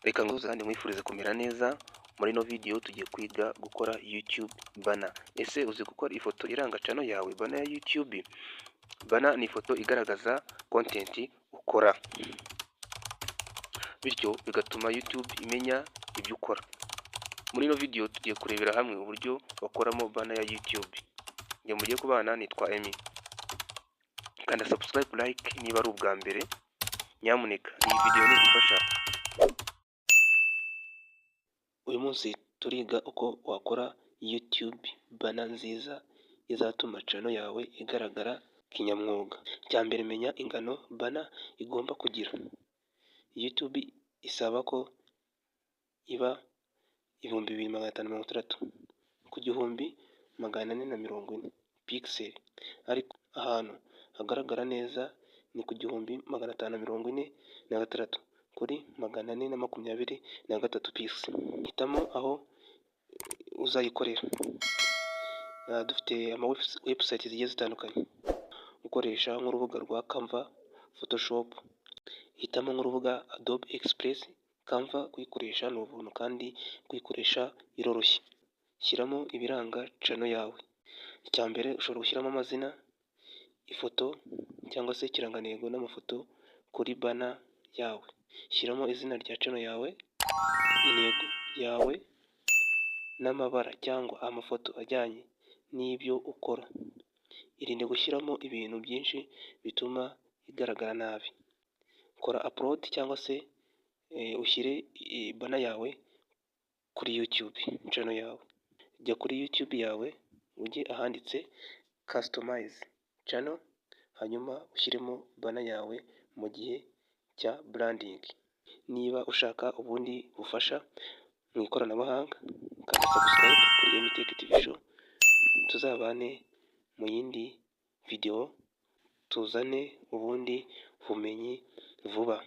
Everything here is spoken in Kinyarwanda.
Reka ngusuhuze kandi nkwifurize kumera neza. Muri ino video tugiye kwiga gukora YouTube banner. Ese uzi gukora ifoto iranga channel yawe, banner ya YouTube? Banner ni ifoto igaragaza content ukora, bityo bigatuma YouTube imenya ibyo ukora. Muri ino video tugiye kurebera hamwe uburyo bakoramo banner ya YouTube. Njye mugiye kubana nitwa Emmy. Kanda subscribe, like niba ari ubwa mbere, nyamuneka iyi video nigufasha. Uyu munsi turiga uko wakora YouTube banner nziza izatuma channel yawe igaragara kinyamwuga. Icya mbere, menya ingano banner igomba kugira. YouTube isaba ko iba 2560 ku 1440 pixel, ariko ahantu hagaragara neza ni ku 1546 kuri 423 pixel. Hitamo aho uzayikorera. Dufite ama website zigiye zitandukanye ukoresha, nk'urubuga rwa Canva, Photoshop. Hitamo nk'urubuga Adobe Express. Canva kuyikoresha ni ubuntu kandi kuyikoresha biroroshye. Shyiramo ibiranga channel yawe. Icya mbere, ushobora gushyiramo amazina, ifoto cyangwa se ikirangantego n'amafoto kuri banner yawe. Shyiramo izina rya channel yawe, intego yawe n'amabara cyangwa amafoto ajyanye n'ibyo ukora. Irinde gushyiramo ibintu byinshi bituma igaragara nabi. Kora upload cyangwa se ushyire banner yawe kuri YouTube channel yawe. Jya kuri YouTube yawe, ujye ahanditse "Customize channel", hanyuma ushyiremo banner yawe mu gihe cya branding. Niba ushaka ubundi bufasha mu ikoranabuhanga, kanda subscribe kuri MTech TV Show, tuzabane mu yindi video, tuzane ubundi bumenyi vuba.